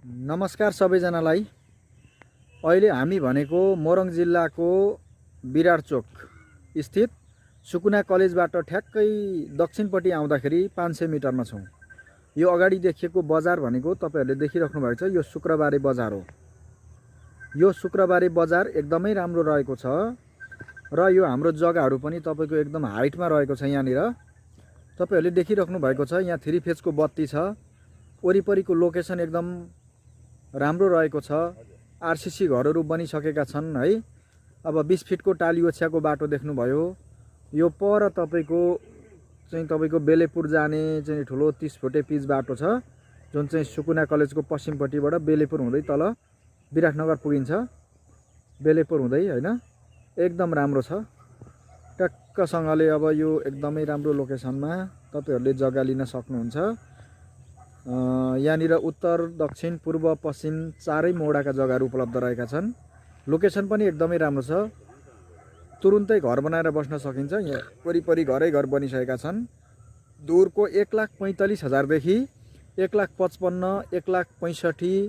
नमस्कार सबैजनालाई। अहिले हामी भनेको मोरङ जिल्लाको विराट चोक स्थित सुकुना कलेजबाट ठ्याक्कै दक्षिणपट्टि आउँदाखेरि 500 मिटरमा छौं। यो अगाडि देखिएको बजार भनेको तपाईहरुले देखिराख्नु भएको छ, यो शुक्रबारे बजार हो। यो शुक्रबारे बजार एकदमै राम्रो रहेको छ र यो हाम्रो जग्गाहरु पनि तपाईको एकदम हाइटमा रहेको छ। यहाँनिर तपाईहरुले देखिराख्नु भएको छ, यहाँ 3 फेजको बत्ती छ। वरिपरिको लोकेसन एकदम राम्रो रहेको छ। आरसीसी घरहरु बनिसकेका छन् है। अब 20 फिटको टाली ओछ्याको बाटो देख्नुभयो। यो पर तपाईको बेलेपुर जाने चाहिँ ठुलो 30 फुटे पिच बाटो छ, जुन चाहिँ सुकुना कलेजको पश्चिमपट्टिबाट बेलेपुर हुँदै तल विराटनगर पुगिन्छ। बेलेपुर हुँदै हैन, एकदम राम्रो छ। टक्कसँगले अब यो एकदमै राम्रो लोकेसनमा तपाईहरुले जग्गा लिन सक्नुहुन्छ। यहाँनिर उत्तर, दक्षिण, पूर्व, पश्चिम चारै मोडाका जग्गाहरू उपलब्ध रहेका छन्। लोकेसन पनि एकदमै राम्रो छ। तुरुन्तै घर बनाएर बस्न सकिन्छ। यहाँ वरिपरि घर बनिसकेका छन्। दूरको 1,45,000 देखि 1,55,000, 1,65,000,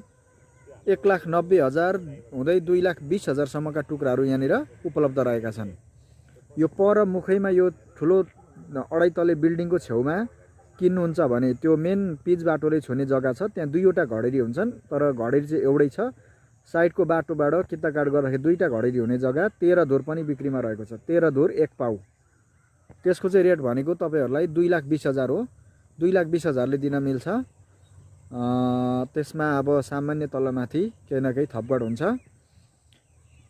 1,90,000 हुँदै 2,20,000 सम्मका टुक्राहरू यहाँनिर उपलब्ध रहेका छन्। यो पर मुखैमा यो ठुलो 2.5 तले बिल्डिङको छेउमा किन्नुहुन्छ भने त्यो मेन पिच बाटोले छुने जग्गा छ। त्यहाँ 2वटा घडेरी हुन्छन्, तर घडेरी चाहिँ एउटै छ। साइडको बाटोबाट किताकाट गर्दाखेरि 2टा घडेरी हुने जग्गा 13 धुर पनि बिक्रीमा रहेको छ। 13 धुर 1 पाउ। त्यसको चाहिँ रेट भनेको तपाईहरुलाई 2,20,000 हो। 2,20,000 ले दिन मिल्छ। त्यसमा अब सामान्य तलमाथि केही न केही थपगड हुन्छ।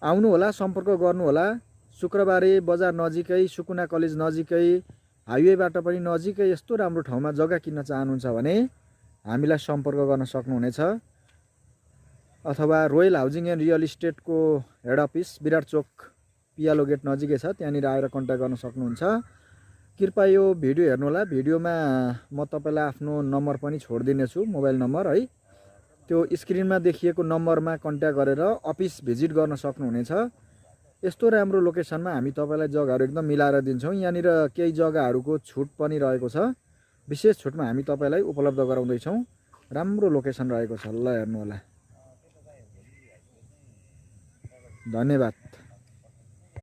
आउनु होला, सम्पर्क गर्नु होला। शुक्रबारे बजार नजिकै, सुकुना कलेज नजिकै, हाइवेबाट पनि नजिकै यस्तो राम्रो ठाउँमा जग्गा किन्न चाहनुहुन्छ भने हामीलाई सम्पर्क गर्न सक्नुहुनेछ। अथवा रोयल हाउजिङ एन्ड रियल इस्टेटको हेड अफिस विराट चोक पियालो गेट नजिकै छ, त्यहाँनिर आएर कन्ट्याक्ट गर्न सक्नुहुन्छ। कृपया यो भिडियो हेर्नु होला। भिडियोमा म तपाईलाई आफ्नो नम्बर पनि छोडिदिनेछु, मोबाइल नम्बर है। त्यो स्क्रिनमा देखिएको नम्बरमा कन्ट्याक्ट गरेर अफिस भिजिट गर्न सक्नुहुनेछ। यस्तो राम्रो लोकेसनमा हामी तपाईलाई जग्गाहरु एकदम मिलाएर दिन्छौं। यहाँनिर केही जग्गाहरुको छुट पनि रहेको छ। विशेष छुटमा हामी तपाईलाई उपलब्ध गराउँदै छौं। राम्रो लोकेसन रहेको छ, ल हेर्नु होला। धन्यवाद।